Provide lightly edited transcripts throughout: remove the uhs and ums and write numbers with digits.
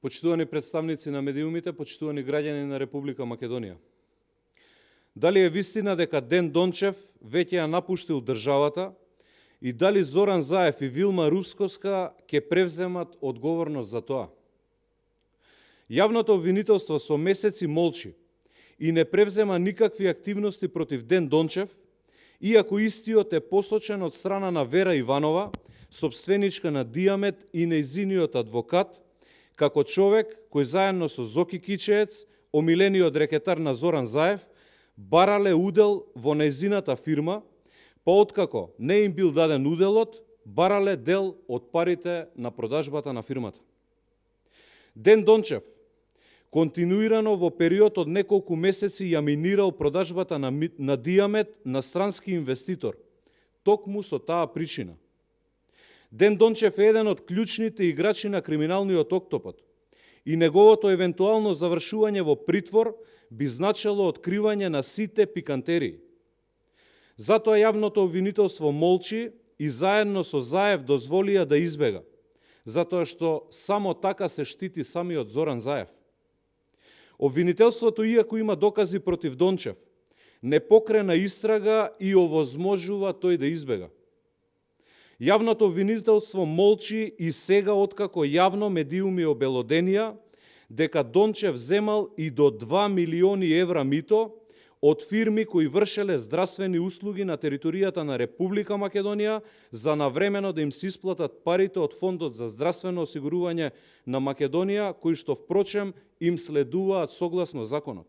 Почитувани представници на медиумите, почитувани граѓани на Република Македонија. Дали е вистина дека Ден Дончев веќе ја напуштил државата и дали Зоран Заев и Вилма Рускоска ќе превземат одговорност за тоа? Јавното обвинителство со месеци молчи и не превзема никакви активности против Ден Дончев, иако истиот е посочен од страна на Вера Иванова, собственичка на Диамет и нејзиниот адвокат, како човек кој заедно со Зоки Кичеец, омилениот рекетар на Зоран Заев, барале удел во нејзината фирма, па откако не им бил даден уделот, барале дел од парите на продажбата на фирмата. Ден Дончев континуирано во период од неколку месеци ја минирал продажбата на Диамет на странски инвеститор, токму со таа причина. Ден Дончев е еден од клучните играчи на криминалниот октопод и неговото евентуално завршување во притвор би значило откривање на сите пикантерии. Затоа јавното обвинителство молчи и заедно со Заев дозволија да избега, затоа што само така се штити самиот Зоран Заев. Обвинителството, иако има докази против Дончев, не покрена истрага и овозможува тој да избега. Јавното обвинителство молчи и сега откако јавно медиуми обелоденија дека Дончев земал и до 2 милиони евра мито од фирми кои вршеле здравствени услуги на територијата на Република Македонија за навремено да им се исплатат парите од Фондот за здравствено осигурување на Македонија, кои што впрочем им следуваат согласно законот.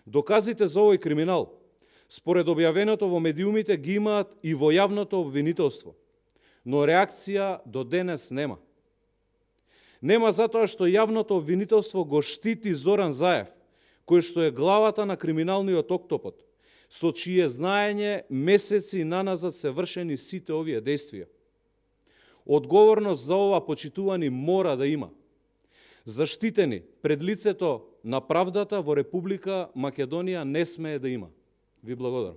Доказите за овој криминал, според објавеното во медиумите, ги имаат и во јавното обвинителство, но реакција до денес нема. Нема затоа што јавното обвинителство го штити Зоран Заев, кој што е главата на криминалниот октопод, со чие знаење месеци наназад се вршени сите овие действија. Одговорност за ова, почитувани, мора да има. Заштитени пред лицето на правдата во Република Македонија не смее да има. Ви благодарам.